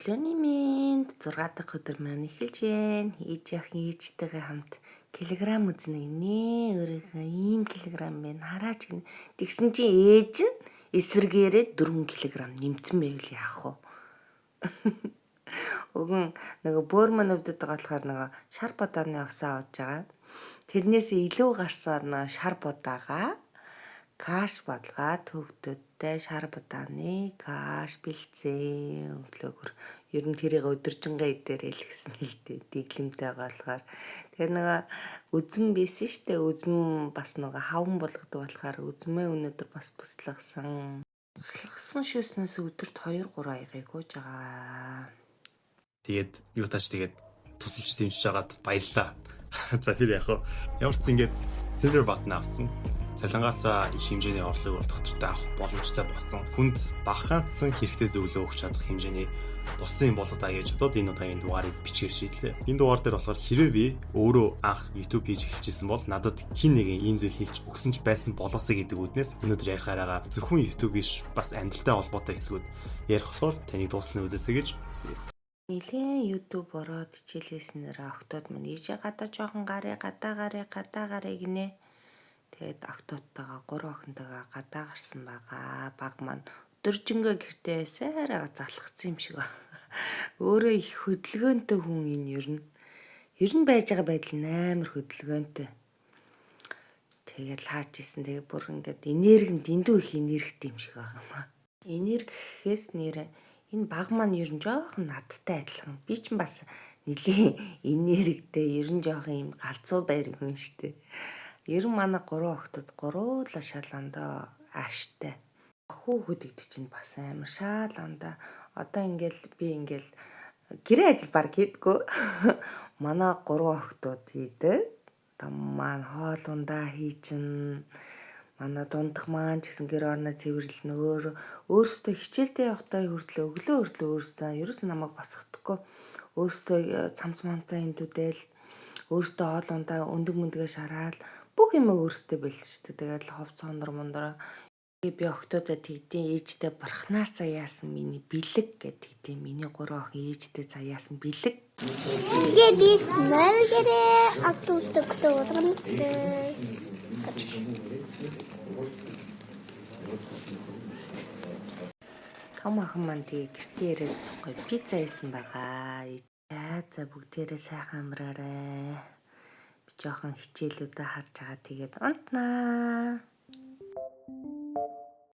Өглөөний мэнд 6 дахь өдөр маань эхэлж байна. Ээж ах ээжтэйгээ хамт килограмм үзнэ гинэ. Өөрийнхөө ийм килограмм байна. Хараач гинэ. Тэгсэн чинь ээж нь эсэргээрээ 4 кг нэмсэн байвал яах вэ? Өгөн нөгөө бөөр мань өвдөд байгаа болохоор нөгөө шар будааны усаа ууж байгаа. Тэрнээс илүү гарсан нөгөө шар будаага каш бодлогоо төвдөдтэй шар будааны каш бэлцээ өглөөгөр ер нь тэрийг өдөржингөө идээрэй л гэсэн л дээ дэглэмтэй болохоор тэгээ нөгөө үзэм байсан штэ үзэм бас нөгөө хаван болгодог болохоор үзмээ өнөөдөр бас буслагсан. Буслагсан шүүснээс өдөрт 2 3 аягыг ууж байгаа. Тэгээд юу тааш тэгээд тусалж дэмжиж байгаад баярлаа. За тэр яг ямар ч ингээд silver button авсан. Цалингаасаа их хэмжээний орлогыг бол доктортой авах боломжтой болсон. Хүнд багахан хэрэгтэй зөвлөгөө өгч чадах хэмжээний болсон юм болоо да гэж бодоод энэ удаагийн дугаарыг бичгээр шийдлээ. Энэ дугаар дээр болохоор хэрвээ би өөрөө анх YouTube хийж эхэлжсэн бол надад хин нэгэн ийм зүйл хэлж өгсөн ч байсан болоосой гэдэг үүднээс өнөөдөр ярихаар байгаа зөвхөн YouTube биш бас амьдралтай холбоотой хэсгүүд ярих болохоор таныг дуусна үзээсэй гэж хүсье. Нилээн YouTube ороод хичээлээснээр октод мань ийшээ гадаа жоохон гарыг гадаа гарыг гадаа гарыг гинэ. Тэгээд октодтойгоо гурван охинтойгоо гадаа гарсан байгаа. Баг маань өдөржингөө гэртээ сайраа залхацсан юм шиг байна. Өөрөө их хөдөлгөөнтэй хүн энэ ер нь. Ер нь байж байгаа байдал нь амар хөдөлгөөнтэй. Тэгээд лааж исэн. Тэгээд бүр ингээд энерги нь дэндүү их энергитэй юм шиг байгаа юм аа. Энерги гэхээс нэр энэ баг маань ер нь жоохон надтай адилхан. Би ч бас нилээн энергитэй, ер нь жоохон юм галзуу байр хүн штэ. Ер нь манай гурван охтод гуруула шал ондоо ааштай. Хүүхэд гэдэг чинь бас амар шал ондоо. Одоо ингээл би ингээл гэрээ ажил баг хийдгүү. Манай гурван охтууд хийдэг. Одоо маань хоол ундаа хийчин. Манай дундах маань ч гэсэн гэр орноо цэвэрлэнэ. Өөрөөсөө хичээлдээ явахдаа хүртлээ өглөө хүртлээ өөрөөсөө ерөөсөн намайг босгохдоггүй. Өөрөөсөө цамц мамцаа эндүүдэл өөрөөсөө хоол ундаа өндөг мөндөгээ шараал бүх юм өөрөөсөө бэлтждэг. Тэгээд ховц хонор мондороо би октоодоо тэгдийн ээжтэй бурхнаас заяасан миний бэлэг гэдэг тэгдийн миний гурван охин ээжтэй заяасан бэлэг. Тэгээ би смөлгэрээ автобус болгоомжтой. Том охин маань тэгээ гэртээ ирээд гоё пицца хийсэн байгаа. За бүгдээрээ сайхан амраарай. Би жоохон хичээлүүдээ харж байгаа. Тэгээд унтнаа.